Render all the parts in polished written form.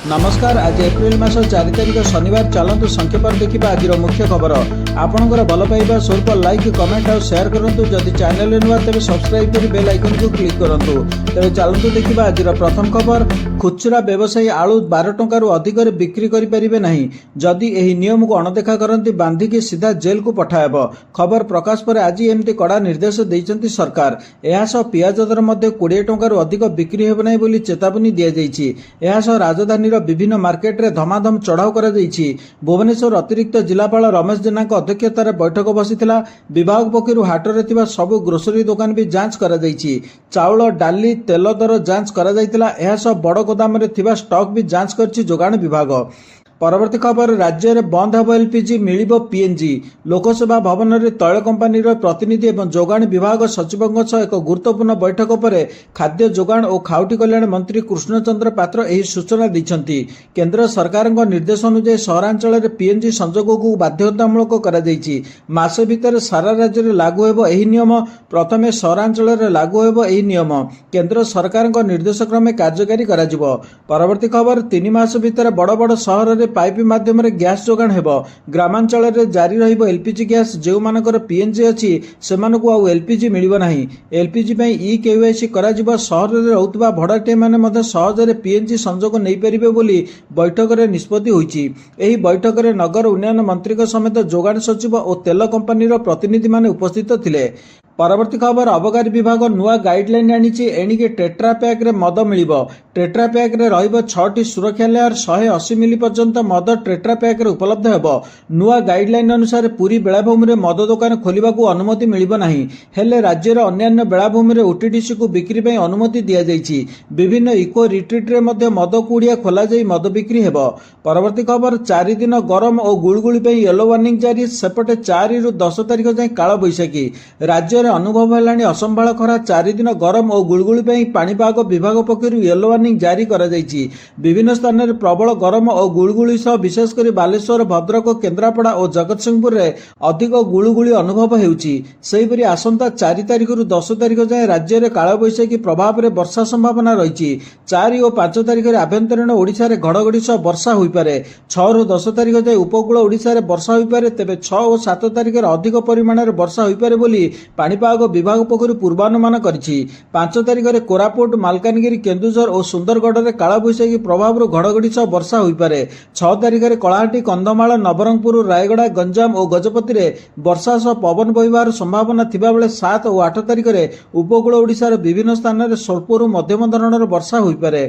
ନମସ୍କାର। ଆଜି ଏପ୍ରିଲ ମାସ 4 ତାରିଖ, ଶନିବାର। ଚାଲନ୍ତୁ ସଂକ୍ଷେପରେ ଦେଖିବା ଆଜିର ମୁଖ୍ୟ ଖବର। ଆପଣଙ୍କର ଭଲ ପାଇବା ସ୍ୱରୂପ ଲାଇକ୍, କମେଣ୍ଟ ଆଉ ସେୟାର କରନ୍ତୁ। ଯଦି ଚ୍ୟାନେଲରେ ନୂଆ, ତେବେ ସବସ୍କ୍ରାଇବ୍ କରି ବେଲ୍ ଆଇକନକୁ କ୍ଲିକ୍ କରନ୍ତୁ। ତେବେ ଚାଲନ୍ତୁ ଦେଖିବା ଆଜିର ପ୍ରଥମ ଖବର। ଖୁଚୁରା ବ୍ୟବସାୟୀ ଆଳୁ 12 ଟଙ୍କାରୁ ଅଧିକରେ ବିକ୍ରି କରିପାରିବେ ନାହିଁ। ଯଦି ଏହି ନିୟମକୁ ଅଣଦେଖା କରନ୍ତି, ବାନ୍ଧିକି ସିଧା ଜେଲକୁ ପଠାହେବ। ଖବର ପ୍ରକାଶ ପରେ ଆଜି ଏମିତି କଡ଼ା ନିର୍ଦ୍ଦେଶ ଦେଇଛନ୍ତି ସରକାର। ଏହା ସହ ପିଆଜ ଦର ମଧ୍ୟ 20 ଟଙ୍କାରୁ ଅଧିକ ବିକ୍ରି ହେବ ନାହିଁ ବୋଲି ଚେତାବନୀ ଦିଆଯାଇଛି। ଏହା ସହ ରାଜଧାନୀର ବିଭିନ୍ନ ମାର୍କେଟରେ ଧମାଧମ ଚଢ଼ାଉ କରାଯାଇଛି। ଭୁବନେଶ୍ୱର ଅତିରିକ୍ତ ଜିଲ୍ଲାପାଳ ରମେଶ ଜେନାଙ୍କ ଅଧ୍ୟକ୍ଷତାରେ ବୈଠକ ବସିଥିଲା। ବିଭାଗ ପକ୍ଷରୁ ହାଟରେ ଥିବା ସବୁ ଗ୍ରୋସରୀ ଦୋକାନ ବି ଯାଞ୍ଚ କରାଯାଇଛି। ଚାଉଳ, ଡାଲି, ତେଲ ଦର ଯାଞ୍ଚ କରାଯାଇଥିଲା। ଏହା ସହ ବଡ଼ ଗୋଦାମରେ ଥିବା ଷ୍ଟକ୍ ବି ଯାଞ୍ଚ କରିଛି ଯୋଗାଣ ବିଭାଗ। ପରବର୍ତ୍ତୀ ଖବର, ରାଜ୍ୟରେ ବନ୍ଦ ହେବ ଏଲପିଜି, ମିଳିବ ପିଏନଜି। ଲୋକସେବା ଭବନରେ ତୈଳ କମ୍ପାନୀର ପ୍ରତିନିଧି ଏବଂ ଯୋଗାଣ ବିଭାଗ ସଚିବଙ୍କ ସହ ଏକ ଗୁରୁତ୍ୱପୂର୍ଣ୍ଣ ବୈଠକ ପରେ ଖାଦ୍ୟ ଯୋଗାଣ ଓ ଖାଉଟି କଲ୍ୟାଣ ମନ୍ତ୍ରୀ କୃଷ୍ଣଚନ୍ଦ୍ର ପାତ୍ର ଏହି ସୂଚନା ଦେଇଛନ୍ତି। କେନ୍ଦ୍ର ସରକାରଙ୍କ ନିର୍ଦ୍ଦେଶ ଅନୁଯାୟୀ ସହରାଞ୍ଚଳରେ ପିଏନଜି ସଂଯୋଗକୁ ବାଧ୍ୟତାମୂଳକ କରାଯାଇଛି। ମାସେ ଭିତରେ ସାରା ରାଜ୍ୟରେ ଲାଗୁ ହେବ ଏହି ନିୟମ। ପ୍ରଥମେ ସହରାଞ୍ଚଳରେ ଲାଗୁ ହେବ ଏହି ନିୟମ। କେନ୍ଦ୍ର ସରକାରଙ୍କ ନିର୍ଦ୍ଦେଶ କ୍ରମେ କାର୍ଯ୍ୟକାରୀ କରାଯିବ। ପରବର୍ତ୍ତୀ ଖବର, 3 ମାସ ଭିତରେ ବଡ଼ ବଡ଼ ସହରରେ ପାଇପ୍ ମାଧ୍ୟମରେ ଗ୍ୟାସ୍ ଯୋଗାଣ ହେବ। ଗ୍ରାମାଞ୍ଚଳରେ ଜାରି ରହିବ ଏଲପିଜି ଗ୍ୟାସ୍। ଯେଉଁମାନଙ୍କର ପିଏନଜି ଅଛି, ସେମାନଙ୍କୁ ଆଉ ଏଲପିଜି ମିଳିବ ନାହିଁ। ଏଲପିଜି ପାଇଁ ଇ କେୱାଇସି କରାଯିବ। ସହରରେ ରହୁଥିବା ଭଡ଼ାଟିଆମାନେ ମଧ୍ୟ ସହଜରେ ପିଏନଜି ସଂଯୋଗ ନେଇପାରିବେ ବୋଲି ବୈଠକରେ ନିଷ୍ପତ୍ତି ହୋଇଛି। ଏହି ବୈଠକରେ ନଗର ଉନ୍ନୟନ ମନ୍ତ୍ରୀଙ୍କ ସମେତ ଯୋଗାଣ ସଚିବ ଓ ତେଲ କମ୍ପାନୀର ପ୍ରତିନିଧିମାନେ ଉପସ୍ଥିତ ଥିଲେ। ପରବର୍ତ୍ତୀ ଖବର, ଅବକାରୀ ବିଭାଗ ନୂଆ ଗାଇଡଲାଇନ୍ ଆଣିଛି। ଏଣିକି ଟେଟ୍ରା ପ୍ୟାକ୍ରେ ମଦ ମିଳିବ। ଟେଟ୍ରା ପ୍ୟାକ୍ରେ ରହିବ ଛଅଟି ସୁରକ୍ଷା ଲେୟାର। 180 ମିଲି ପର୍ଯ୍ୟନ୍ତ ମଦ ଟେଟ୍ରା ପ୍ୟାକ୍ରେ ଉପଲବ୍ଧ ହେବ। ନୂଆ ଗାଇଡଲାଇନ୍ ଅନୁସାରେ ପୁରୀ ବେଳାଭୂମିରେ ମଦ ଦୋକାନ ଖୋଲିବାକୁ ଅନୁମତି ମିଳିବ ନାହିଁ। ହେଲେ ରାଜ୍ୟର ଅନ୍ୟାନ୍ୟ ବେଳାଭୂମିରେ ଓଟିଡିସିକୁ ବିକ୍ରି ପାଇଁ ଅନୁମତି ଦିଆଯାଇଛି। ବିଭିନ୍ନ ଇକୋ ରିଟ୍ରିଟ୍ରେ ମଧ୍ୟ ମଦ କୁଡ଼ିଆ ଖୋଲାଯାଇ ମଦ ବିକ୍ରି ହେବ। ପରବର୍ତ୍ତୀ ଖବର, 4 ଦିନ ଗରମ ଓ ଗୁଳୁଗୁଳି ପାଇଁ ୟେଲୋ ୱାର୍ଣ୍ଣିଂ ଜାରି। ସେପଟେ 4ରୁ 10 ତାରିଖ ଯାଏଁ କାଳବୈଶାଖୀ। ରାଜ୍ୟରେ ଅନୁଭବ ହେଲାଣି ଅସମ୍ଭାଳ ଖରା। 4 ଦିନ ଗରମ ଓ ଗୁଳୁଗୁଳି ପାଇଁ ପାଣିପାଗ ବିଭାଗ ପକ୍ଷରୁ ୟେଲୋ ୱାର୍ଣ୍ଣିଂ ଜାରି କରାଯାଇଛି। ବିଭିନ୍ନ ସ୍ଥାନରେ ପ୍ରବଳ ଗରମ ଓ ଗୁଳୁଗୁଳି ସହ ବିଶେଷ କରି ବାଲେଶ୍ୱର, ଭଦ୍ରକ, କେନ୍ଦ୍ରାପଡ଼ା ଓ ଜଗତସିଂହପୁରରେ ଅଧିକ ଗୁଳୁଗୁଳି ଅନୁଭବ ହେଉଛି। ସେହିପରି ଆସନ୍ତା 4 ତାରିଖରୁ 10 ତାରିଖ ଯାଏଁ ରାଜ୍ୟରେ କାଳବୈଶାଖୀ ପ୍ରଭାବରେ ବର୍ଷା ସମ୍ଭାବନା ରହିଛି। 4 ଓ 5 ତାରିଖରେ ଆଭ୍ୟନ୍ତରୀଣ ଓଡ଼ିଶାରେ ଘଡ଼ଘଡ଼ି ସହ ବର୍ଷା ହୋଇପାରେ। 6ରୁ 10 ତାରିଖ ଯାଏଁ ଉପକୂଳ ଓଡ଼ିଶାରେ ବର୍ଷା ହୋଇପାରେ। ତେବେ 6 ଓ 7 ତାରିଖରେ ଅଧିକ ପରିମାଣରେ ବର୍ଷା ହୋଇପାରେ ବୋଲି ପାଣିପାଗ ବିଭାଗ ପକ୍ଷରୁ ପୂର୍ବାନୁମାନ କରିଛି। 5 ତାରିଖରେ କୋରାପୁଟ, ମାଲକାନଗିରି, କେନ୍ଦୁଝର ଓ ସୁନ୍ଦରଗଡ଼ରେ କାଳବୈଶାଖୀ ପ୍ରଭାବରୁ ଘଡ଼ଘଡ଼ି ସହ ବର୍ଷା ହୋଇପାରେ। 6 ତାରିଖରେ କଳାହାଣ୍ଡି, କନ୍ଧମାଳ, ନବରଙ୍ଗପୁର, ରାୟଗଡ଼ା, ଗଞ୍ଜାମ ଓ ଗଜପତିରେ ବର୍ଷା ସହ ପବନ ବହିବାର ସମ୍ଭାବନା ଥିବାବେଳେ 7 ଓ 8 ତାରିଖରେ ଉପକୂଳ ଓଡ଼ିଶାର ବିଭିନ୍ନ ସ୍ଥାନରେ ସ୍ୱଳ୍ପରୁ ମଧ୍ୟମ ଧରଣର ବର୍ଷା ହୋଇପାରେ।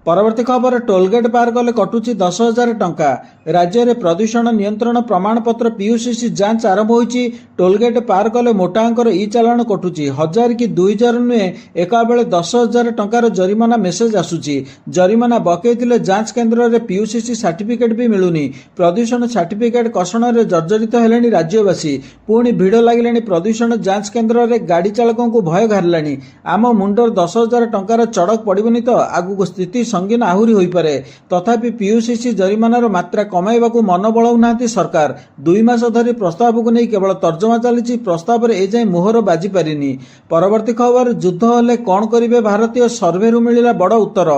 ପରବର୍ତ୍ତୀ ଖବର, ଟୋଲଗେଟ୍ ପାର କଲେ କଟୁଛି 10,000 ଟଙ୍କା। ରାଜ୍ୟରେ ପ୍ରଦୂଷଣ ନିୟନ୍ତ୍ରଣ ପ୍ରମାଣପତ୍ର ପିୟୁସିସି ଯାଞ୍ଚ ଆରମ୍ଭ ହୋଇଛି। ଟୋଲଗେଟ୍ ପାର କଲେ ମୋଟା ଅଙ୍କର ଇ ଚାଲାଣ କଟୁଛି। 1000 କି 2000 ନୁହେଁ, ଏକାବେଳେ 10,000 ଟଙ୍କାର ଜରିମାନା ମେସେଜ ଆସୁଛି। ଜରିମାନା ବକେଇ ଥିଲେ ଯାଞ୍ଚ କେନ୍ଦ୍ରରେ ପିୟୁସିସି ସାର୍ଟିଫିକେଟ୍ ବି ମିଳୁନି। ପ୍ରଦୂଷଣ ସାର୍ଟିଫିକେଟ୍ କଷଣରେ ଜର୍ଜରିତ ହେଲେଣି ରାଜ୍ୟବାସୀ। ପୁଣି ଭିଡ଼ ଲାଗିଲାଣି ପ୍ରଦୂଷଣ ଯାଞ୍ଚ କେନ୍ଦ୍ରରେ। ଗାଡ଼ି ଚାଳକଙ୍କୁ ଭୟ ଘାରିଲାଣି। ଆମ ମୁଣ୍ଡରେ 10,000 ଟଙ୍କାର ଚଡ଼କ ପଡ଼ିବନି ତ? ଆଗକୁ ସ୍ଥିତି ସଙ୍ଗୀନ ଆହୁରି ହୋଇପାରେ। ତଥାପି ପିୟୁସିସି ଜରିମାନାର ମାତ୍ରା କମାଇବାକୁ ମନ ବଳାଉନାହାନ୍ତି ସରକାର। 2 ମାସ ଧରି ପ୍ରସ୍ତାବକୁ ନେଇ କେବଳ ତର୍ଜମା ଚାଲିଛି। ପ୍ରସ୍ତାବରେ ଏଯାଏଁ ମୋହର ବାଜି ପାରିନି। ପରବର୍ତ୍ତୀ ଖବର, ଯୁଦ୍ଧ ହେଲେ କ'ଣ କରିବେ ଭାରତୀୟ? ସର୍ଭେରୁ ମିଳିଲା ବଡ଼ ଉତ୍ତର।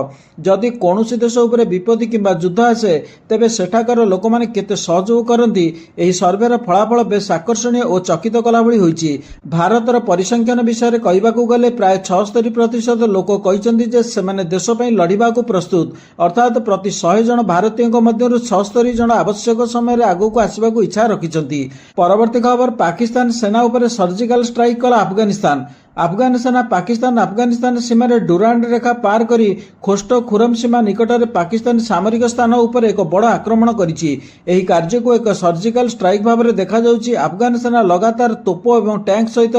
ଯଦି କୌଣସି ଦେଶ ଉପରେ ବିପତ୍ତି କିମ୍ବା ଯୁଦ୍ଧ ଆସେ, ତେବେ ସେଠାକାର ଲୋକମାନେ କେତେ ସହଯୋଗ କରନ୍ତି, ଏହି ସର୍ଭେର ଫଳାଫଳ ବେଶ୍ ଆକର୍ଷଣୀୟ ଓ ଚକିତ କଲା ଭଳି ହୋଇଛି। ଭାରତର ପରିସଂଖ୍ୟାନ ବିଷୟରେ କହିବାକୁ ଗଲେ ପ୍ରାୟ 76% ଲୋକ କହିଛନ୍ତି ଯେ ସେମାନେ ଦେଶ ପାଇଁ ଲଢ଼ିବାକୁ ପ୍ରସ୍ତୁତ। ଅର୍ଥାତ୍ ପ୍ରତି 100 ଜଣ ଭାରତୀୟଙ୍କ ମଧ୍ୟରୁ 76 ଜଣ ଆବଶ୍ୟକ ସମୟରେ ଆଗକୁ ଆସିବାକୁ ଇଚ୍ଛା ରଖିଛନ୍ତି। ପରବର୍ତ୍ତୀ ଖବର, ପାକିସ୍ତାନ ସେନା ଉପରେ ସର୍ଜିକାଲ ଷ୍ଟ୍ରାଇକ୍ କଲା ଆଫଗାନିସ୍ତାନ। ଆଫଗାନ ସେନା ପାକିସ୍ତାନ ଆଫଗାନିସ୍ତାନ ସୀମାରେ ଡୁରାଣ୍ଡ ରେଖା ପାର କରି ଖୋଷ୍ଟ ଖୁରମ ସୀମା ନିକଟରେ ପାକିସ୍ତାନ ସାମରିକ ସ୍ଥାନ ଉପରେ ଏକ ବଡ଼ ଆକ୍ରମଣ କରିଛି। ଏହି କାର୍ଯ୍ୟକୁ ଏକ ସର୍ଜିକାଲ ଷ୍ଟ୍ରାଇକ୍ ଭାବରେ ଦେଖାଯାଉଛି। ଆଫଗାନ ସେନା ଲଗାତାର ତୋପ ଏବଂ ଟ୍ୟାଙ୍କ ସହିତ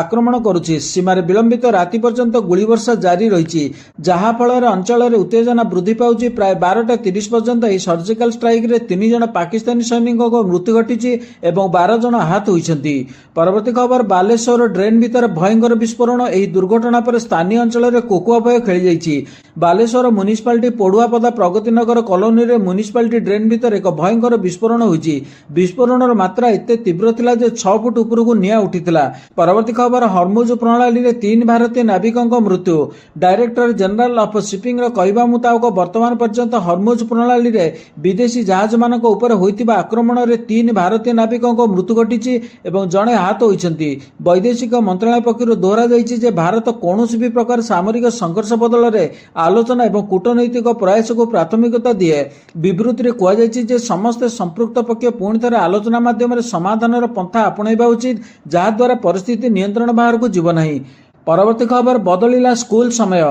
ଆକ୍ରମଣ କରୁଛି। ସୀମାରେ ବିଳମ୍ବିତ ରାତି ପର୍ଯ୍ୟନ୍ତ ଗୁଳିବର୍ଷା ଜାରି ରହିଛି, ଯାହାଫଳରେ ଅଞ୍ଚଳରେ ଉତ୍ତେଜନା ବୃଦ୍ଧି ପାଉଛି। ପ୍ରାୟ 12:30 ପର୍ଯ୍ୟନ୍ତ ଏହି ସର୍ଜିକାଲ ଷ୍ଟ୍ରାଇକ୍ରେ ତିନି ଜଣ ପାକିସ୍ତାନୀ ସୈନିକଙ୍କ ମୃତ୍ୟୁ ଘଟିଛି ଏବଂ 12 ଜଣ ଆହତ ହୋଇଛନ୍ତି। ପରବର୍ତ୍ତୀ ଖବର, ବାଲେଶ୍ୱର ଡ୍ରେନ୍ ଭିତରେ ଭୟଙ୍କର ବିସ୍ଫୋରଣ। ଏହି ଦୁର୍ଘଟଣା ପରେ ସ୍ଥାନୀୟ ଅଞ୍ଚଳରେ କୋକୁଆ ଭୟ ଖେଳିଯାଇଛି। ବାଲେଶ୍ୱର ମ୍ୟୁନିସିପାଲିଟି ପୋଡୁଆପଦା ପ୍ରଗତିନଗର କଲୋନୀରେ ମ୍ୟୁନିସିପାଲିଟି ଡ୍ରେନ୍ ଭିତରେ ଏକ ଭୟଙ୍କର ବିସ୍ଫୋରଣ ହୋଇଛି। ବିସ୍ଫୋରଣର ମାତ୍ରା ଏତେ ତୀବ୍ର ଥିଲା ଯେ 6 ଫୁଟ ଉପରକୁ ନିଆଁ ଉଠିଥିଲା। ପରବର୍ତ୍ତୀ ଖବର, ହର୍ମୁଜ ପ୍ରଣାଳୀରେ 3 ଭାରତୀୟ ନାବିକଙ୍କ ମୃତ୍ୟୁ। ଡାଇରେକ୍ଟର ଜେନେରାଲ ଅଫ୍ ସିପିଂର କହିବା ମୁତାବକ ବର୍ତ୍ତମାନ ପର୍ଯ୍ୟନ୍ତ ହର୍ମୁଜ ପ୍ରଣାଳୀରେ ବିଦେଶୀ ଜାହାଜମାନଙ୍କ ଉପରେ ହୋଇଥିବା ଆକ୍ରମଣରେ 3 ଭାରତୀୟ ନାବିକଙ୍କ ମୃତ୍ୟୁ ଘଟିଛି ଏବଂ ଜଣେ ଆହତ ହୋଇଛନ୍ତି। ବୈଦେଶିକ ମନ୍ତ୍ରଣାଳୟ ପକ୍ଷରୁ ଦୋହରାଯାଇଛି ଯେ ଭାରତ କୌଣସି ବି ପ୍ରକାର ସାମରିକ ସଂଘର୍ଷ ବଦଳରେ ଆଲୋଚନା ଏବଂ କୂଟନୈତିକ ପ୍ରୟାସକୁ ପ୍ରାଥମିକତା ଦିଏ। ବିବୃତ୍ତିରେ କୁହାଯାଇଛି ଯେ ସମସ୍ତେ ସମ୍ପୃକ୍ତ ପକ୍ଷ ପୁଣି ଥରେ ଆଲୋଚନା ମାଧ୍ୟମରେ ସମାଧାନର ପନ୍ଥା ଆପଣେଇବା ଉଚିତ, ଯାହାଦ୍ୱାରା ପରିସ୍ଥିତି ନିୟନ୍ତ୍ରଣ ବାହାରକୁ ଯିବ ନାହିଁ। ପରବର୍ତ୍ତୀ ଖବର, ବଦଳିଲା ସ୍କୁଲ ସମୟ।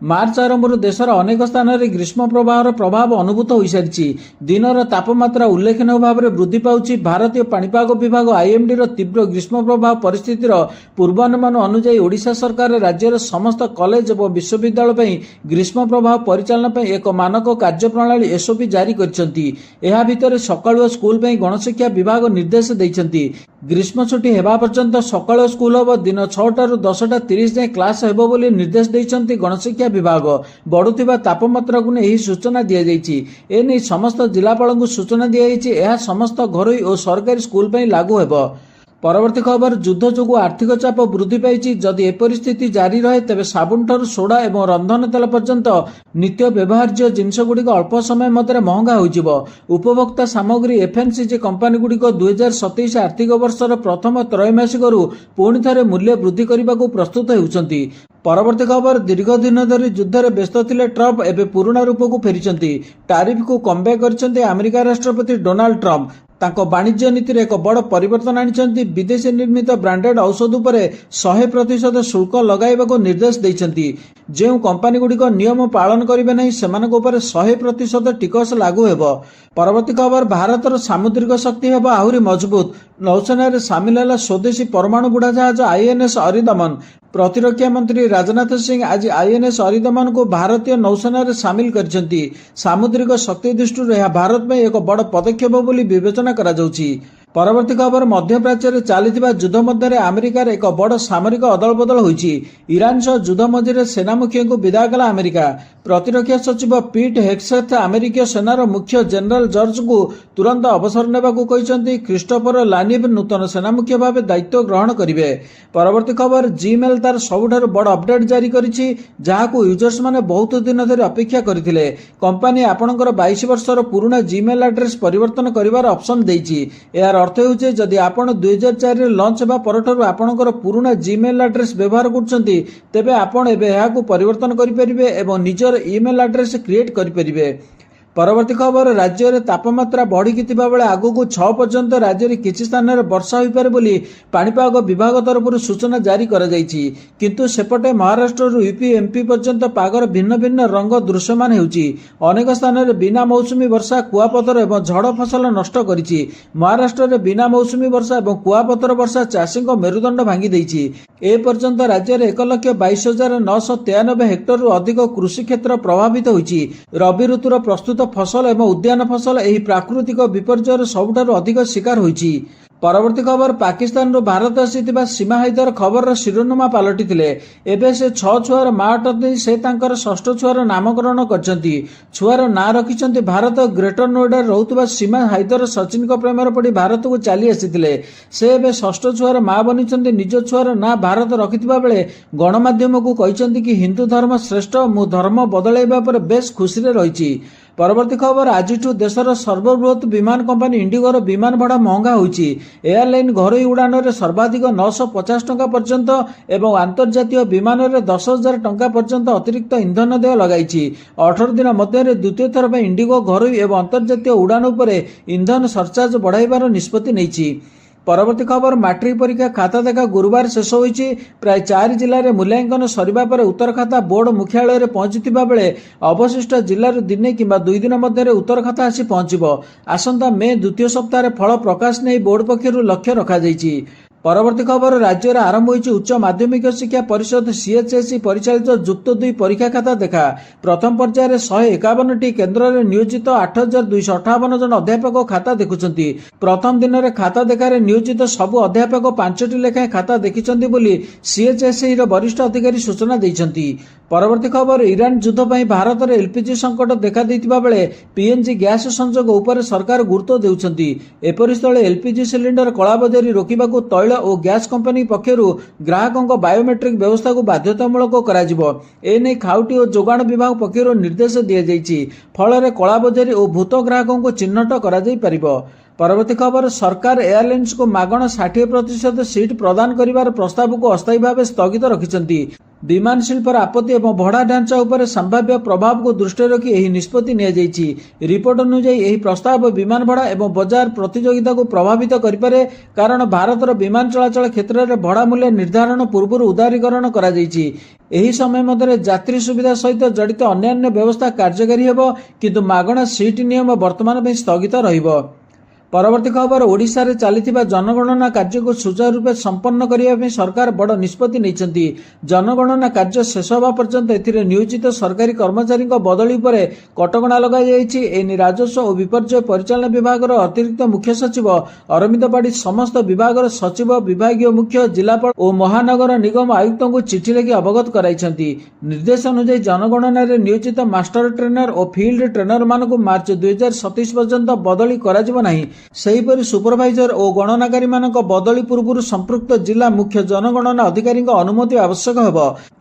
ମାର୍ଚ୍ଚ ଆରମ୍ଭରୁ ଦେଶର ଅନେକ ସ୍ଥାନରେ ଗ୍ରୀଷ୍ମ ପ୍ରବାହର ପ୍ରଭାବ ଅନୁଭୂତ ହୋଇସାରିଛି। ଦିନର ତାପମାତ୍ରା ଉଲ୍ଲେଖନୀୟ ଭାବରେ ବୃଦ୍ଧି ପାଉଛି। ଭାରତୀୟ ପାଣିପାଗ ବିଭାଗ ଆଇଏମଡିର ତୀବ୍ର ଗ୍ରୀଷ୍ମ ପ୍ରବାହ ପରିସ୍ଥିତିର ପୂର୍ବାନୁମାନ ଅନୁଯାୟୀ ଓଡ଼ିଶା ସରକାର ରାଜ୍ୟର ସମସ୍ତ କଲେଜ ଏବଂ ବିଶ୍ୱବିଦ୍ୟାଳୟ ପାଇଁ ଗ୍ରୀଷ୍ମ ପ୍ରବାହ ପରିଚାଳନା ପାଇଁ ଏକ ମାନକ କାର୍ଯ୍ୟପ୍ରଣାଳୀ ଏସ୍ଓପି ଜାରି କରିଛନ୍ତି। ଏହା ଭିତରେ ସକାଳୁଆ ସ୍କୁଲ ପାଇଁ ଗଣଶିକ୍ଷା ବିଭାଗ ନିର୍ଦ୍ଦେଶ ଦେଇଛନ୍ତି। ଗ୍ରୀଷ୍ମ ଛୁଟି ହେବା ପର୍ଯ୍ୟନ୍ତ ସକାଳ ସ୍କୁଲ ହେବ। ଦିନ 6ଟାରୁ 10:30 ଯାଏଁ କ୍ଲାସ ହେବ ବୋଲି ନିର୍ଦ୍ଦେଶ ଦେଇଛନ୍ତି ଗଣଶିକ୍ଷା ବିଭାଗ। ବଢୁଥିବା ତାପମାତ୍ରାକୁ ନେଇ ଏହି ସୂଚନା ଦିଆଯାଇଛି। ଏନେଇ ସମସ୍ତ ଜିଲ୍ଲାପାଳଙ୍କୁ ସୂଚନା ଦିଆଯାଇଛି। ଏହା ସମସ୍ତ ଘରୋଇ ଓ ସରକାରୀ ସ୍କୁଲ ପାଇଁ ଲାଗୁ ହେବ। ପରବର୍ତ୍ତୀ ଖବର, ଯୁଦ୍ଧ ଯୋଗୁଁ ଆର୍ଥିକ ଚାପ ବୃଦ୍ଧି ପାଇଛି। ଯଦି ଏପରି ସ୍ଥିତି ଜାରି ରହେ, ତେବେ ସାବୁନଠାରୁ ସୋଡା ଏବଂ ରନ୍ଧନ ତେଲ ପର୍ଯ୍ୟନ୍ତ ନିତ୍ୟ ବ୍ୟବହାର୍ଯ୍ୟ ଜିନିଷଗୁଡ଼ିକ ଅଳ୍ପ ସମୟ ମଧ୍ୟରେ ମହଙ୍ଗା ହୋଇଯିବ। ଉପଭୋକ୍ତା ସାମଗ୍ରୀ ଏଫ୍ଏମ୍ସିଜି କମ୍ପାନୀଗୁଡ଼ିକ 2027 ଆର୍ଥିକ ବର୍ଷର ପ୍ରଥମ ତ୍ରୈମାସିକରୁ ପୁଣି ଥରେ ମୂଲ୍ୟ ବୃଦ୍ଧି କରିବାକୁ ପ୍ରସ୍ତୁତ ହେଉଛନ୍ତି। ପରବର୍ତ୍ତୀ ଖବର, ଦୀର୍ଘ ଦିନ ଧରି ଯୁଦ୍ଧରେ ବ୍ୟସ୍ତ ଥିଲେ ଟ୍ରମ୍ପ, ଏବେ ପୁରୁଣା ରୂପକୁ ଫେରିଛନ୍ତି। ଟାରିଫକୁ କମବ୍ୟାକ୍ କରିଛନ୍ତି ଆମେରିକା ରାଷ୍ଟ୍ରପତି ଡୋନାଲ୍ଡ ଟ୍ରମ୍ପ। ତାଙ୍କ ବାଣିଜ୍ୟ ନୀତିରେ ଏକ ବଡ଼ ପରିବର୍ତ୍ତନ ଆଣିଛନ୍ତି। ବିଦେଶୀ ନିର୍ମିତ ବ୍ରାଣ୍ଡେଡ୍ ଔଷଧ ଉପରେ 100% ଶୁଳ୍କ ଲଗାଇବାକୁ ନିର୍ଦ୍ଦେଶ ଦେଇଛନ୍ତି। ଯେଉଁ କମ୍ପାନୀଗୁଡ଼ିକ ନିୟମ ପାଳନ କରିବେ ନାହିଁ, ସେମାନଙ୍କ ଉପରେ 100% ଟିକସ ଲାଗୁ ହେବ। ପରବର୍ତ୍ତୀ ଖବର, ଭାରତର ସାମୁଦ୍ରିକ ଶକ୍ତି ହେବ ଆହୁରି ମଜବୁତ। ନୌସେନାରେ ସାମିଲ ହେଲା ସ୍ୱଦେଶୀ ପରମାଣୁ ବୁଡ଼ାଜାହାଜ ଆଇଏନ୍ଏସ୍ ଅରିଦମନ। ପ୍ରତିରକ୍ଷା ମନ୍ତ୍ରୀ ରାଜନାଥ ସିଂ ଆଜି ଆଇଏନ୍ଏସ୍ ଅରିଦମନକୁ ଭାରତୀୟ ନୌସେନାରେ ସାମିଲ କରିଛନ୍ତି। ସାମୁଦ୍ରିକ ଶକ୍ତି ଦୃଷ୍ଟିରୁ ଏହା ଭାରତ ପାଇଁ ଏକ ବଡ଼ ପଦକ୍ଷେପ ବୋଲି ବିବେଚନା କରାଯାଉଛି। ପରବର୍ତ୍ତୀ ଖବର, ମଧ୍ୟପ୍ରାଚ୍ୟରେ ଚାଲିଥିବା ଯୁଦ୍ଧ ମଧ୍ୟରେ ଆମେରିକାର ଏକ ବଡ଼ ସାମରିକ ଅଦଳବଦଳ ହୋଇଛି। ଇରାନ ସହ ଯୁଦ୍ଧ ମଝିରେ ସେନା ମୁଖ୍ୟଙ୍କୁ ବିଦାୟ କଲା ଆମେରିକା। ପ୍ରତିରକ୍ଷା ସଚିବ ପିଟ୍ ହେଗସେଥ ଆମେରିକୀୟ ସେନାର ମୁଖ୍ୟ ଜେନେରାଲ ଜର୍ଜଙ୍କୁ ତୁରନ୍ତ ଅବସର ନେବାକୁ କହିଛନ୍ତି। ଖ୍ରୀଷ୍ଟୋଫର ଲାନିଭ ନୂତନ ସେନା ମୁଖ୍ୟ ଭାବେ ଦାୟିତ୍ୱ ଗ୍ରହଣ କରିବେ। ପରବର୍ତ୍ତୀ ଖବର, ଜିମେଲ୍ ତାର ସବୁଠାରୁ ବଡ଼ ଅପଡେଟ୍ ଜାରି କରିଛି, ଯାହାକୁ ୟୁଜର୍ସମାନେ ବହୁତ ଦିନ ଧରି ଅପେକ୍ଷା କରିଥିଲେ। କମ୍ପାନୀ ଆପଣଙ୍କର 22 ବର୍ଷର ପୁରୁଣା ଜିମେଲ୍ ଆଡ୍ରେସ୍ ପରିବର୍ତ୍ତନ କରିବାର ଅପସନ୍ ଦେଇଛି। ଏହାର ଅର୍ଥ ହେଉଛି, ଯଦି ଆପଣ 2004ରେ ଲଞ୍ଚ ହେବା ପରଠାରୁ ଆପଣଙ୍କର ପୁରୁଣା ଜିମେଲ୍ ଆଡ୍ରେସ୍ ବ୍ୟବହାର କରୁଛନ୍ତି, ତେବେ ଆପଣ ଏବେ ଏହାକୁ ପରିବର୍ତ୍ତନ କରିପାରିବେ ଏବଂ ନିଜର ଇମେଲ୍ ଆଡ୍ରେସ୍ କ୍ରିଏଟ୍ କରିପାରିବେ। ପରବର୍ତ୍ତୀ ଖବର, ରାଜ୍ୟରେ ତାପମାତ୍ରା ବଢ଼ିକି ଥିବାବେଳେ ଆଗକୁ 6 ପର୍ଯ୍ୟନ୍ତ ରାଜ୍ୟରେ କିଛି ସ୍ଥାନରେ ବର୍ଷା ହୋଇପାରେ ବୋଲି ପାଣିପାଗ ବିଭାଗ ତରଫରୁ ସୂଚନା ଜାରି କରାଯାଇଛି। କିନ୍ତୁ ସେପଟେ ମହାରାଷ୍ଟ୍ରରୁ ୟୁପି, ଏମ୍ପି ପର୍ଯ୍ୟନ୍ତ ପାଗର ଭିନ୍ନ ଭିନ୍ନ ରଙ୍ଗ ଦୃଶ୍ୟମାନ ହେଉଛି। ଅନେକ ସ୍ଥାନରେ ବିନା ମୌସୁମୀ ବର୍ଷା, କୁଆପଥର ଏବଂ ଝଡ଼ ଫସଲ ନଷ୍ଟ କରିଛି। ମହାରାଷ୍ଟ୍ରରେ ବିନା ମୌସୁମୀ ବର୍ଷା ଏବଂ କୁଆପଥର ବର୍ଷା ଚାଷୀଙ୍କ ମେରୁଦଣ୍ଡ ଭାଙ୍ଗି ଦେଇଛି। ଏପର୍ଯ୍ୟନ୍ତ ରାଜ୍ୟରେ 1,22,993 ହେକ୍ଟରରୁ ଅଧିକ କୃଷି କ୍ଷେତ୍ର ପ୍ରଭାବିତ ହୋଇଛି। ରବି ଋତୁର ପ୍ରସ୍ତୁତ ଫସଲ ଏବଂ ଉଦ୍ୟାନ ଫସଲ ଏହି ପ୍ରାକୃତିକ ବିପର୍ଯ୍ୟୟର ସବୁଠାରୁ ଅଧିକ ଶିକାର ହୋଇଛି। ପରବର୍ତ୍ତୀ ଖବର, ପାକିସ୍ତାନରୁ ଭାରତ ଆସିଥିବା ସୀମା ହାଇଦର ଖବରର ଶିରୋନାମା ପାଲଟିଥିଲେ। ଏବେ ସେ ଛଅ ଛୁଆର ମା ଅଟନ୍ତି। ସେ ତାଙ୍କର ଷଷ୍ଠ ଛୁଆର ନାମକରଣ କରିଛନ୍ତି। ଛୁଆର ନାଁ ରଖିଛନ୍ତି ଭାରତ। ଗ୍ରେଟର ନୋଏଡାରେ ରହୁଥିବା ସୀମା ହାଇଦର ସଚିନଙ୍କ ପ୍ରେମରେ ପଡ଼ି ଭାରତକୁ ଚାଲି ଆସିଥିଲେ। ସେ ଏବେ ଷଷ୍ଠ ଛୁଆର ମା ବନିଛନ୍ତି। ନିଜ ଛୁଆର ନାଁ ଭାରତ ରଖିଥିବା ବେଳେ ଗଣମାଧ୍ୟମକୁ କହିଛନ୍ତି କି ହିନ୍ଦୁ ଧର୍ମ ଶ୍ରେଷ୍ଠ, ମୁଁ ଧର୍ମ ବଦଳାଇବା ପରେ ବେଶ ଖୁସିରେ ରହିଛି। ପରବର୍ତ୍ତୀ ଖବର, ଆଜିଠୁ ଦେଶର ସର୍ବବୃହତ ବିମାନ କମ୍ପାନୀ ଇଣ୍ଡିଗୋର ବିମାନ ଭଡ଼ା ମହଙ୍ଗା ହୋଇଛି। ଏୟାରଲାଇନ୍ ଘରୋଇ ଉଡ଼ାଣରେ ସର୍ବାଧିକ 950 ଟଙ୍କା ପର୍ଯ୍ୟନ୍ତ ଏବଂ ଆନ୍ତର୍ଜାତୀୟ ବିମାନରେ 10,000 ଟଙ୍କା ପର୍ଯ୍ୟନ୍ତ ଅତିରିକ୍ତ ଇନ୍ଧନ ଦେୟ ଲଗାଇଛି। 18 ଦିନ ମଧ୍ୟରେ ଦ୍ୱିତୀୟ ଥର ପାଇଁ ଇଣ୍ଡିଗୋ ଘରୋଇ ଏବଂ ଅନ୍ତର୍ଜାତୀୟ ଉଡ଼ାଣ ଉପରେ ଇନ୍ଧନ ସରଚାର୍ଜ ବଢ଼ାଇବାର ନିଷ୍ପତ୍ତି ନେଇଛି। ପରବର୍ତ୍ତୀ ଖବର, ମାଟ୍ରିକ ପରୀକ୍ଷା ଖାତା ଦେଖା ଗୁରୁବାର ଶେଷ ହୋଇଛି। ପ୍ରାୟ ଚାରି ଜିଲ୍ଲାରେ ମୂଲ୍ୟାଙ୍କନ ସରିବା ପରେ ଉତ୍ତର ଖାତା ବୋର୍ଡ ମୁଖ୍ୟାଳୟରେ ପହଞ୍ଚିଥିବା ବେଳେ ଅବଶିଷ୍ଟ ଜିଲ୍ଲାରୁ ଦିନେ କିମ୍ବା 2 ଦିନ ମଧ୍ୟରେ ଉତ୍ତର ଖାତା ଆସି ପହଞ୍ଚିବ। ଆସନ୍ତା ମେ ଦ୍ୱିତୀୟ ସପ୍ତାହରେ ଫଳ ପ୍ରକାଶ ନେଇ ବୋର୍ଡ ପକ୍ଷରୁ ଲକ୍ଷ୍ୟ ରଖାଯାଇଛି। ପରବର୍ତ୍ତୀ ଖବର, ରାଜ୍ୟରେ ଆରମ୍ଭ ହୋଇଛି ଉଚ୍ଚ ମାଧ୍ୟମିକ ଶିକ୍ଷା ପରିଷଦ ସିଏଚ୍ଏସ୍ଇ ପରିଚାଳିତ ଯୁକ୍ତ 2 ପରୀକ୍ଷା ଖାତା ଦେଖା। ପ୍ରଥମ ପର୍ଯ୍ୟାୟରେ 151ଟି କେନ୍ଦ୍ରରେ ନିୟୋଜିତ 8258 ଜଣ ଅଧ୍ୟାପକ ଖାତା ଦେଖୁଛନ୍ତି। ପ୍ରଥମ ଦିନରେ ଖାତା ଦେଖାରେ ନିୟୋଜିତ ସବୁ ଅଧ୍ୟାପକ 5ଟି ଲେଖାଏଁ ଖାତା ଦେଖିଛନ୍ତି ବୋଲି ସିଏଚ୍ଏସ୍ଇର ବରିଷ୍ଠ ଅଧିକାରୀ ସୂଚନା ଦେଇଛନ୍ତି। ପରବର୍ତ୍ତୀ ଖବର, ଇରାନ ଯୁଦ୍ଧ ପାଇଁ ଭାରତରେ ଏଲ୍ପିଜି ସଙ୍କଟ ଦେଖାଦେଇଥିବା ବେଳେ ପିଏନ୍ଜି ଗ୍ୟାସ ସଂଯୋଗ ଉପରେ ସରକାର ଗୁରୁତ୍ୱ ଦେଉଛନ୍ତି। ଏପରି ସ୍ଥଳେ ଏଲ୍ପିଜି ସିଲିଣ୍ଡର କଳାବଜାରୀ ରୋକିବାକୁ ତୈଳ ଓ ଗ୍ୟାସ କମ୍ପାନୀ ପକ୍ଷରୁ ଗ୍ରାହକଙ୍କ ବାୟୋମେଟ୍ରିକ ବ୍ୟବସ୍ଥାକୁ ବାଧ୍ୟତାମୂଳକ କରାଯିବ। ଏନେଇ ଖାଉଟି ଓ ଯୋଗାଣ ବିଭାଗ ପକ୍ଷରୁ ନିର୍ଦ୍ଦେଶ ଦିଆଯାଇଛି। ଫଳରେ କଳାବଜାରୀ ଓ ଭୂତ ଗ୍ରାହକଙ୍କୁ ଚିହ୍ନଟ କରାଯାଇପାରିବ। ପରବର୍ତ୍ତୀ ଖବର, ସରକାର ଏୟାରଲାଇନ୍ସକୁ ମାଗଣା 60% ସିଟ୍ ପ୍ରଦାନ କରିବାର ପ୍ରସ୍ତାବକୁ ଅସ୍ଥାୟୀ ଭାବେ ସ୍ଥଗିତ ରଖିଛନ୍ତି। ବିମାନ ଶିଳ୍ପର ଆପତ୍ତି ଏବଂ ଭଡ଼ା ଢାଞ୍ଚା ଉପରେ ସମ୍ଭାବ୍ୟ ପ୍ରଭାବକୁ ଦୃଷ୍ଟିରେ ରଖି ଏହି ନିଷ୍ପତ୍ତି ନିଆଯାଇଛି। ରିପୋର୍ଟ ଅନୁଯାୟୀ, ଏହି ପ୍ରସ୍ତାବ ବିମାନ ଭଡ଼ା ଏବଂ ବଜାର ପ୍ରତିଯୋଗିତାକୁ ପ୍ରଭାବିତ କରିପାରେ, କାରଣ ଭାରତର ବିମାନ ଚଳାଚଳ କ୍ଷେତ୍ରରେ ଭଡ଼ା ମୂଲ୍ୟ ନିର୍ଦ୍ଧାରଣ ପୂର୍ବରୁ ଉଦାରୀକରଣ କରାଯାଇଛି। ଏହି ସମୟ ମଧ୍ୟରେ ଯାତ୍ରୀ ସୁବିଧା ସହିତ ଜଡ଼ିତ ଅନ୍ୟାନ୍ୟ ବ୍ୟବସ୍ଥା କାର୍ଯ୍ୟକାରୀ ହେବ, କିନ୍ତୁ ମାଗଣା ସିଟ୍ ନିୟମ ବର୍ତ୍ତମାନ ପାଇଁ ସ୍ଥଗିତ ରହିବ। ପରବର୍ତ୍ତୀ ଖବର, ଓଡ଼ିଶାରେ ଚାଲିଥିବା ଜନଗଣନା କାର୍ଯ୍ୟକୁ ସୁଚାରୁ ରୂପେ ସମ୍ପନ୍ନ କରିବା ପାଇଁ ସରକାର ବଡ଼ ନିଷ୍ପତ୍ତି ନେଇଛନ୍ତି। ଜନଗଣନା କାର୍ଯ୍ୟ ଶେଷ ହେବା ପର୍ଯ୍ୟନ୍ତ ଏଥିରେ ନିୟୋଜିତ ସରକାରୀ କର୍ମଚାରୀଙ୍କ ବଦଳି ଉପରେ କଟକଣା ଲଗାଯାଇଛି। ଏନେଇ ରାଜସ୍ୱ ଓ ବିପର୍ଯ୍ୟୟ ପରିଚାଳନା ବିଭାଗର ଅତିରିକ୍ତ ମୁଖ୍ୟ ସଚିବ ଅରବିନ୍ଦ ପାଢ଼ୀ ସମସ୍ତ ବିଭାଗର ସଚିବ, ବିଭାଗୀୟ ମୁଖ୍ୟ, ଜିଲ୍ଲାପାଳ ଓ ମହାନଗର ନିଗମ ଆୟୁକ୍ତଙ୍କୁ ଚିଠି ଲେଖି ଅବଗତ କରାଇଛନ୍ତି। ନିର୍ଦ୍ଦେଶ ଅନୁଯାୟୀ, ଜନଗଣନାରେ ନିୟୋଜିତ ମାଷ୍ଟର ଟ୍ରେନର ଓ ଫିଲ୍ଡ ଟ୍ରେନରମାନଙ୍କୁ ମାର୍ଚ୍ଚ 2027 ପର୍ଯ୍ୟନ୍ତ ବଦଳି କରାଯିବ ନାହିଁ। ସେହିପରି ସୁପରଭାଇଜର ଓ ଗଣନାକାରୀମାନଙ୍କ ବଦଳି ପୂର୍ବରୁ ସମ୍ପୃକ୍ତ ଜିଲ୍ଲା ମୁଖ୍ୟ ଜନଗଣନା ଅଧିକାରୀଙ୍କ ଅନୁମତି ଆବଶ୍ୟକ ହେବ।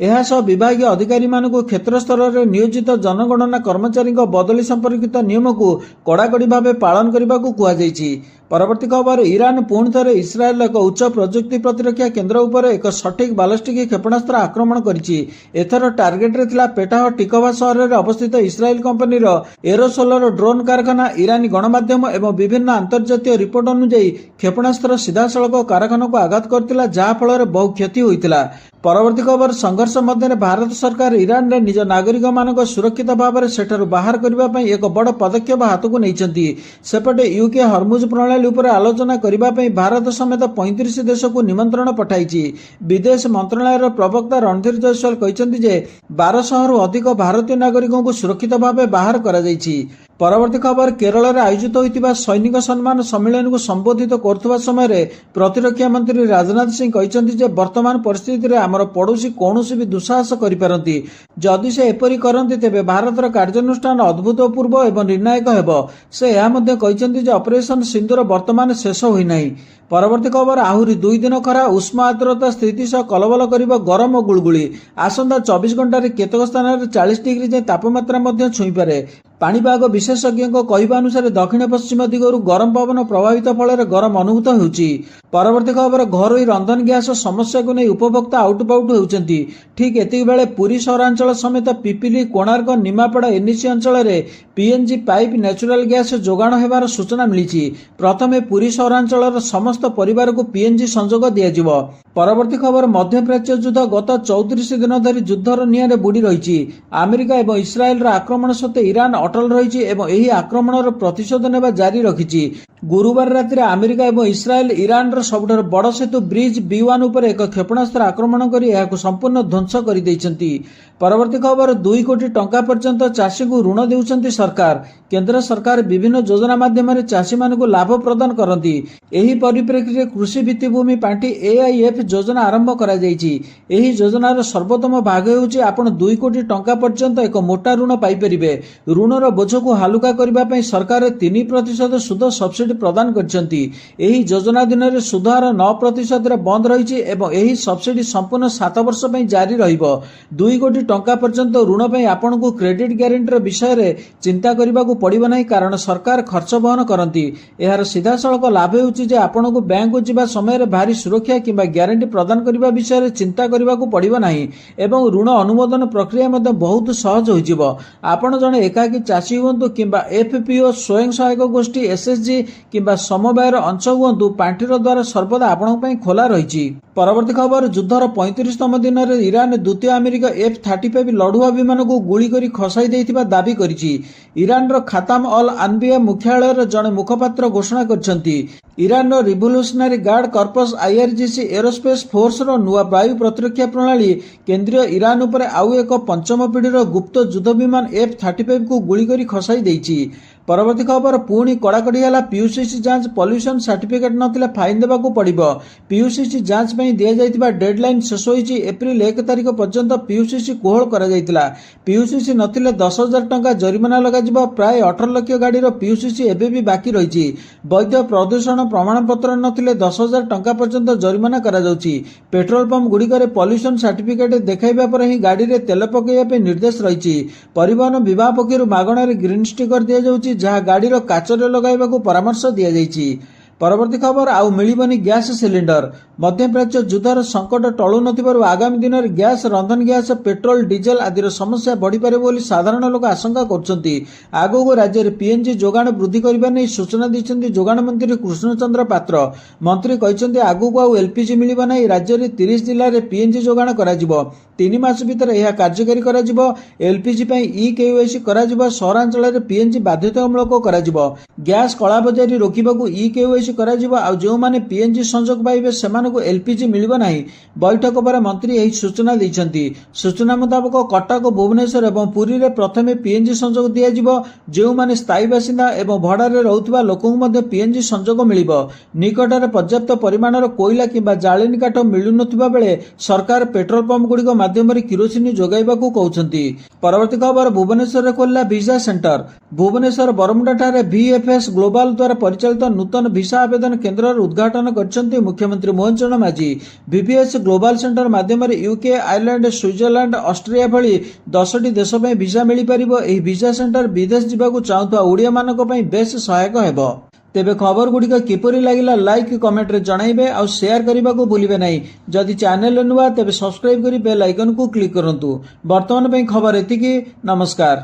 ଏହାସହ ବିଭାଗୀୟ ଅଧିକାରୀମାନଙ୍କୁ କ୍ଷେତ୍ରସ୍ତରରେ ନିୟୋଜିତ ଜନଗଣନା କର୍ମଚାରୀଙ୍କ ବଦଳି ସମ୍ପର୍କିତ ନିୟମକୁ କଡ଼ାକଡ଼ି ଭାବେ ପାଳନ କରିବାକୁ କୁହାଯାଇଛି। ପରବର୍ତ୍ତୀ ଖବର, ଇରାନ ପୁଣି ଥରେ ଇସ୍ରାଏଲର ଏକ ଉଚ୍ଚ ପ୍ରଯୁକ୍ତି ପ୍ରତିରକ୍ଷା କେନ୍ଦ୍ର ଉପରେ ଏକ ସଠିକ୍ ବାଲାଷ୍ଟିକ୍ କ୍ଷେପଣାସ୍ତ୍ର ଆକ୍ରମଣ କରିଛି। ଏଥର ଟାର୍ଗେଟରେ ଥିଲା ପେଟାହ ଟିକଭା ସହରରେ ଅବସ୍ଥିତ ଇସ୍ରାଏଲ କମ୍ପାନୀର ଏରୋସୋଲର ଡ୍ରୋନ୍ କାରଖାନା। ଇରାନୀ ଗଣମାଧ୍ୟମ ଏବଂ ବିଭିନ୍ନ ଆନ୍ତର୍ଜାତୀୟ ରିପୋର୍ଟ ଅନୁଯାୟୀ, କ୍ଷେପଣାସ୍ତ୍ର ସିଧାସଳଖ କାରଖାନାକୁ ଆଘାତ କରିଥିଲା, ଯାହା ଫଳରେ ବହୁ କ୍ଷତି ହୋଇଥିଲା। ପରବର୍ତ୍ତୀ ଖବର, ସଂଘର୍ଷ ମଧ୍ୟରେ ଭାରତ ସରକାର ଇରାନରେ ନିଜ ନାଗରିକମାନଙ୍କ ସୁରକ୍ଷିତ ଭାବରେ ସେଠାରୁ ବାହାର କରିବା ପାଇଁ ଏକ ବଡ଼ ପଦକ୍ଷେପ ହାତକୁ ନେଇଛନ୍ତି। ସେପଟେ ୟୁକେ ହରମୁଜ ପ୍ରଣାଳୀ ଉପରେ ଆଲୋଚନା କରିବା ପାଇଁ ଭାରତ ସମେତ 35 ଦେଶକୁ ନିମନ୍ତ୍ରଣ ପଠାଇଛି। ବିଦେଶ ମନ୍ତ୍ରଣାଳୟର ପ୍ରବକ୍ତା ରଣଧୀର ଜୟସ୍ୱାଲ କହିଛନ୍ତି ଯେ 1200ରୁ ଅଧିକ ଭାରତୀୟ ନାଗରିକଙ୍କୁ ସୁରକ୍ଷିତ ଭାବେ ବାହାର କରାଯାଇଛି। ପରବର୍ତ୍ତୀ ଖବର, କେରଳରେ ଆୟୋଜିତ ହୋଇଥିବା ସୈନିକ ସମ୍ମାନ ସମ୍ମିଳନୀକୁ ସମ୍ବୋଧିତ କରୁଥିବା ସମୟରେ ପ୍ରତିରକ୍ଷା ମନ୍ତ୍ରୀ ରାଜନାଥ ସିଂ କହିଛନ୍ତି ଯେ ବର୍ତ୍ତମାନ ପରିସ୍ଥିତିରେ ଆମର ପଡ଼ୋଶୀ କୌଣସି ବି ଦୁଃସାହସ କରିପାରନ୍ତି। ଯଦି ସେ ଏପରି କରନ୍ତି, ତେବେ ଭାରତର କାର୍ଯ୍ୟାନୁଷ୍ଠାନ ଅଭୂତପୂର୍ବ ଏବଂ ନିର୍ଣ୍ଣାୟକ ହେବ। ସେ ଏହା ମଧ୍ୟ କହିଛନ୍ତି ଯେ ଅପରେସନ ସିନ୍ଦୁର ବର୍ତ୍ତମାନ ଶେଷ ହୋଇନାହିଁ। ପରବର୍ତ୍ତୀ ଖବର, ଆହୁରି 2 ଦିନ ଖରା, ଉଷ୍ମ ଆର୍ଦ୍ରତା ସ୍ଥିତି ସହ କଲବଲ କରିବ ଗରମ ଓ ଗୁଳୁଗୁଳି। ଆସନ୍ତା 24 ଘଣ୍ଟାରେ କେତେକ ସ୍ଥାନରେ 40 ଡିଗ୍ରୀ ଯାଏଁ ତାପମାତ୍ରା ମଧ୍ୟ ଛୁଇଁପାରେ। ପାଣିପାଗ ବିଶେଷଜ୍ଞଙ୍କ କହିବା ଅନୁସାରେ, ଦକ୍ଷିଣ ପଶ୍ଚିମ ଦିଗରୁ ଗରମ ପବନ ପ୍ରବାହିତ ଫଳରେ ଗରମ ଅନୁଭୂତ ହେଉଛି। ପରବର୍ତ୍ତୀ ଖବର, ଘରୋଇ ରନ୍ଧନ ଗ୍ୟାସ ସମସ୍ୟାକୁ ନେଇ ଉପଭୋକ୍ତା ଆଉଟୁପାଉଟୁ ହେଉଛନ୍ତି। ଠିକ୍ ଏତିକି ବେଳେ ପୁରୀ ସହରାଞ୍ଚଳ ସମେତ ପିପିଲି, କୋଣାର୍କ, ନିମାପଡ଼ା ଏନ୍ଏସି ଅଞ୍ଚଳରେ ପିଏନ୍ଜି ପାଇପ୍ ନ୍ୟାଚୁରାଲ ଗ୍ୟାସ ଯୋଗାଣ ହେବାର ସୂଚନା ମିଳିଛି। ପ୍ରଥମେ ପୁରୀ ସହରାଞ୍ଚଳର ସମସ୍ତ ପରିବାରକୁ ପିଏନ୍ଜି ସଂଯୋଗ ଦିଆଯିବ। ପରବର୍ତ୍ତୀ ଖବର, ମଧ୍ୟପ୍ରାଚ୍ୟ ଯୁଦ୍ଧ ଗତ 34 ଦିନ ଧରି ଯୁଦ୍ଧର ନିଆଁରେ ବୁଡ଼ି ରହିଛି। ଆମେରିକା ଏବଂ ଇସ୍ରାଏଲର ଆକ୍ରମଣ ସତ୍ତ୍ୱେ ଇରାନ ଅଟଳ ରହିଛି ଏବଂ ଏହି ଆକ୍ରମଣର ପ୍ରତିଶୋଧ ନେବା ଜାରି ରଖିଛି। ଗୁରୁବାର ରାତିରେ ଆମେରିକା ଏବଂ ଇସ୍ରାଏଲ ଇରାନର ସବୁଠାରୁ ବଡ଼ ସେତୁ ବ୍ରିଜ୍ ବି-1 ଉପରେ ଏକ କ୍ଷେପଣାସ୍ତ୍ର ଆକ୍ରମଣ କରି ଏହାକୁ ସମ୍ପୂର୍ଣ୍ଣ ଧ୍ୱଂସ କରିଦେଇଛନ୍ତି। ପରବର୍ତ୍ତୀ ଖବର, 2 କୋଟି ଟଙ୍କା ପର୍ଯ୍ୟନ୍ତ ଚାଷୀଙ୍କୁ ଋଣ ଦେଉଛନ୍ତି ସରକାର। କେନ୍ଦ୍ର ସରକାର ବିଭିନ୍ନ ଯୋଜନା ମାଧ୍ୟମରେ ଚାଷୀମାନଙ୍କୁ ଲାଭ ପ୍ରଦାନ କରନ୍ତି। ଏହି ପରିପ୍ରେକ୍ଷୀରେ କୃଷି ଭିତ୍ତିଭୂମି ପାଣ୍ଠି ଏଆଇଏଫ୍ ଯୋଜନା ଆରମ୍ଭ କରାଯାଇଛି। ଏହି ଯୋଜନାର ସର୍ବୋତ୍ତମ ଭାଗ ହେଉଛି, ଆପଣ 2 କୋଟି ଟଙ୍କା ପର୍ଯ୍ୟନ୍ତ ଏକ ମୋଟା ଋଣ ପାଇପାରିବେ। ଋଣର ବୋଝକୁ ହାଲୁକା କରିବା ପାଇଁ ସରକାର 3% ସୁଧ ସବସିଡି ପ୍ରଦାନ କରିଛନ୍ତି। ଏହି ଯୋଜନା ଅଧୀନରେ ସୁଧ ହାର 9%ରେ ବନ୍ଦ ରହିଛି ଏବଂ ଏହି ସବସିଡି ସମ୍ପୂର୍ଣ୍ଣ 7 ବର୍ଷ ପାଇଁ ଜାରି ରହିବ। 2 କୋଟି ଟଙ୍କା ପର୍ଯ୍ୟନ୍ତ ଋଣ ପାଇଁ ଆପଣଙ୍କୁ କ୍ରେଡିଟ୍ ଗ୍ୟାରେଣ୍ଟିର ବିଷୟରେ ଚିନ୍ତା କରିବାକୁ ପଡ଼ିବ ନାହିଁ, କାରଣ ସରକାର ଖର୍ଚ୍ଚ ବହନ କରନ୍ତି। ଏହାର ସିଧାସଳଖ ଲାଭ ହେଉଛି ଯେ ଆପଣଙ୍କୁ ବ୍ୟାଙ୍କକୁ ଯିବା ସମୟରେ ଭାରି ସୁରକ୍ଷା କିମ୍ବା ଗ୍ୟାରେଣ୍ଟି ପ୍ରଦାନ କରିବା ବିଷୟରେ ଚିନ୍ତା କରିବାକୁ ପଡ଼ିବ ନାହିଁ ଏବଂ ଋଣ ଅନୁମୋଦନ ପ୍ରକ୍ରିୟା ମଧ୍ୟ ବହୁତ ସହଜ ହୋଇଯିବ। ଆପଣ ଜଣେ ଏକାକୀ ଚାଷୀ ହୁଅନ୍ତୁ କିମ୍ବା ଏଫ୍ପିଓ, ସ୍ୱୟଂ ସହାୟକ ଗୋଷ୍ଠୀ ଏସ୍ଏଚ୍ଜି କିମ୍ବା ସମବାୟର ଅଂଶ ହୁଅନ୍ତୁ, ପାଣ୍ଠିର ଦ୍ୱାର ସର୍ବଦା ଆପଣଙ୍କ ପାଇଁ ଖୋଲା ରହିଛି। ପରବର୍ତ୍ତୀ ଖବର, ଯୁଦ୍ଧର 35ତମ ଦିନରେ ଇରାନ ଦ୍ୱିତୀୟ ଆମେରିକା ଏଫ୍-35 ଲଢୁଆ ବିମାନକୁ ଗୁଳି କରି ଖସାଇ ଦେଇଥିବା ଦାବି କରିଛି। ଇରାନର ଖାତାମ ଅଲ୍ ଆନବିଆ ମୁଖ୍ୟାଳୟର ଜଣେ ମୁଖପାତ୍ର ଘୋଷଣା କରିଛନ୍ତି। ଇରାନର revolutionary guard corps IRGC aerospace ଫୋର୍ସର ନୂଆ ବାୟୁ ପ୍ରତିରକ୍ଷା ପ୍ରଣାଳୀ କେନ୍ଦ୍ରୀୟ ଇରାନ ଉପରେ ଆଉ ଏକ ପଞ୍ଚମ ପିଢ଼ିର ଗୁପ୍ତ ଯୁଦ୍ଧ ବିମାନ ଏଫ୍-35କୁ ଗୁଳି କରି ଖସାଇ ଦେଇଛି। ପରବର୍ତ୍ତୀ ଖବର, ପୁଣି କଡ଼ାକଡ଼ି ହେଲା ପିୟୁସିସି ଯାଞ୍ଚ। ପଲ୍ୟୁସନ ସାର୍ଟିଫିକେଟ୍ ନଥିଲେ ଫାଇନ୍ ଦେବାକୁ ପଡ଼ିବ। ପିୟୁସିସି ଯାଞ୍ଚ ପାଇଁ ଦିଆଯାଇଥିବା ଡେଡଲାଇନ୍ ଶେଷ ହୋଇଛି। ଏପ୍ରିଲ 1 ତାରିଖ ପର୍ଯ୍ୟନ୍ତ ପିୟୁସିସି କୋହଳ କରାଯାଇଥିଲା। ପିୟୁସିସି ନଥିଲେ 10,000 ଟଙ୍କା ଜରିମାନା ଲଗାଯିବ। ପ୍ରାୟ 18 ଲକ୍ଷ ଗାଡ଼ିର ପିୟୁସିସି ଏବେ ବି ବାକି ରହିଛି। ବୈଧ ପ୍ରଦୂଷଣ ପ୍ରମାଣପତ୍ର ନଥିଲେ 10,000 ଟଙ୍କା ପର୍ଯ୍ୟନ୍ତ ଜରିମାନା କରାଯାଉଛି। ପେଟ୍ରୋଲ ପମ୍ପ ଗୁଡ଼ିକରେ ପଲ୍ୟୁସନ ସାର୍ଟିଫିକେଟ୍ ଦେଖାଇବା ପରେ ହିଁ ଗାଡ଼ିରେ ତେଲ ପକାଇବା ପାଇଁ ନିର୍ଦ୍ଦେଶ ରହିଛି। ପରିବହନ ବିଭାଗ ପକ୍ଷରୁ ମାଗଣାରେ ଗ୍ରୀନ୍ ଷ୍ଟିକର ଦିଆଯାଉଛି, ଯାହା ଗାଡ଼ିର କାଚରେ ଲଗାଇବାକୁ ପରାମର୍ଶ ଦିଆଯାଇଛି। ପରବର୍ତ୍ତୀ ଖବର, ଆଉ ମିଳିବନି ଗ୍ୟାସ୍ ସିଲିଣ୍ଡର। ମଧ୍ୟପ୍ରାଚ୍ୟ ଯୁଦ୍ଧର ସଙ୍କଟ ଟଳୁନଥିବାରୁ ଆଗାମୀ ଦିନରେ ଗ୍ୟାସ୍, ରନ୍ଧନ ଗ୍ୟାସ୍, ପେଟ୍ରୋଲ, ଡିଜେଲ ଆଦିର ସମସ୍ୟା ବଢ଼ିପାରେ ବୋଲି ସାଧାରଣ ଲୋକ ଆଶଙ୍କା କରୁଛନ୍ତି। ଆଗକୁ ରାଜ୍ୟରେ ପିଏନ୍ଜି ଯୋଗାଣ ବୃଦ୍ଧି କରିବା ନେଇ ସୂଚନା ଦେଇଛନ୍ତି ଯୋଗାଣ ମନ୍ତ୍ରୀ କୃଷ୍ଣଚନ୍ଦ୍ର ପାତ୍ର। ମନ୍ତ୍ରୀ କହିଛନ୍ତି, ଆଗକୁ ଆଉ ଏଲ୍ପିଜି ମିଳିବ ନାହିଁ। ରାଜ୍ୟରେ 30 ଜିଲ୍ଲାରେ ପିଏନ୍ଜି ଯୋଗାଣ କରାଯିବ। 3 ମାସ ଭିତରେ ଏହା କାର୍ଯ୍ୟକାରୀ କରାଯିବ। ଏଲ୍ପିଜି ପାଇଁ ଇ କେୱାଇସି କରାଯିବ। ସହରାଞ୍ଚଳରେ ପିଏନ୍ଜି ବାଧ୍ୟତାମୂଳକ କରାଯିବ। ଗ୍ୟାସ୍ କଳାବଜାରୀ ରୋକିବାକୁ ଇ କେୱାଇସି କରାଯିବ। ଆଉ ଯେଉଁମାନେ ପିଏନ୍ଜି ସଂଯୋଗ ପାଇବେ, ସେମାନଙ୍କୁ ଏଲ୍ପିଜି ମିଳିବ ନାହିଁ। ବୈଠକ ପରେ ମନ୍ତ୍ରୀ ଏହି ସୂଚନା ଦେଇଛନ୍ତି। ସୂଚନା ମୁତାବକ, କଟକ, ଭୁବନେଶ୍ୱର ଏବଂ ପୁରୀରେ ପ୍ରଥମେ ପିଏନ୍ଜି ସଂଯୋଗ ଦିଆଯିବ। ଯେଉଁମାନେ ସ୍ଥାୟୀ ବାସିନ୍ଦା ଏବଂ ଭଡ଼ାରେ ରହୁଥିବା ଲୋକଙ୍କୁ ମଧ୍ୟ ପିଏନ୍ଜି ସଂଯୋଗ ମିଳିବ। ନିକଟରେ ପର୍ଯ୍ୟାପ୍ତ ପରିମାଣର କୋଇଲା କିମ୍ବା ଜାଳେଣୀ କାଠ ମିଳୁନଥିବା ବେଳେ ସରକାର ପେଟ୍ରୋଲ ପମ୍ପଗୁଡ଼ିକ ମାଧ୍ୟମରେ କିରୋସିନି ଯୋଗାଇବାକୁ କହୁଛନ୍ତି। ପରବର୍ତ୍ତୀ ଖବର, ଭୁବନେଶ୍ୱରରେ ଖୋଲିଲା visa centre. Bhubaneswar ବରମୁଣ୍ଡାଠାରେ VFS global ଦ୍ୱାରା ପରିଚାଳିତ ନୂତନ ଭିସା ଆବେଦନ କେନ୍ଦ୍ରର ଉଦ୍ଘାଟନ କରିଛନ୍ତି ମୁଖ୍ୟମନ୍ତ୍ରୀ Mohan Charan Majhi. VVS global centre ମାଧ୍ୟମରେ ୟୁକେ, ଆୟାରଲାଣ୍ଡ, ସୁଇଜରଲ୍ୟାଣ୍ଡ, ଅଷ୍ଟ୍ରିଆ ଭଳି 10ଟି ଦେଶ ପାଇଁ ଭିସା ମିଳିପାରିବ। ଏହି ଭିସା ସେଣ୍ଟର ବିଦେଶ ଯିବାକୁ ଚାହୁଁଥିବା ଓଡ଼ିଆମାନଙ୍କ ପାଇଁ ବେଶ୍ ସହାୟକ ହେବ। ତେବେ ଖବରଗୁଡ଼ିକ କିପରି ଲାଗିଲା, ଲାଇକ୍, କମେଣ୍ଟରେ ଜଣାଇବେ ଆଉ ସେୟାର କରିବାକୁ ଭୁଲିବେ ନାହିଁ। ଯଦି ଚ୍ୟାନେଲ ନୂଆ, ତେବେ ସବସ୍କ୍ରାଇବ୍ କରି ବେଲ୍ ଆଇକନ୍କୁ କ୍ଲିକ୍ କରନ୍ତୁ। ବର୍ତ୍ତମାନ ପାଇଁ ଖବର ଏତିକି। ନମସ୍କାର।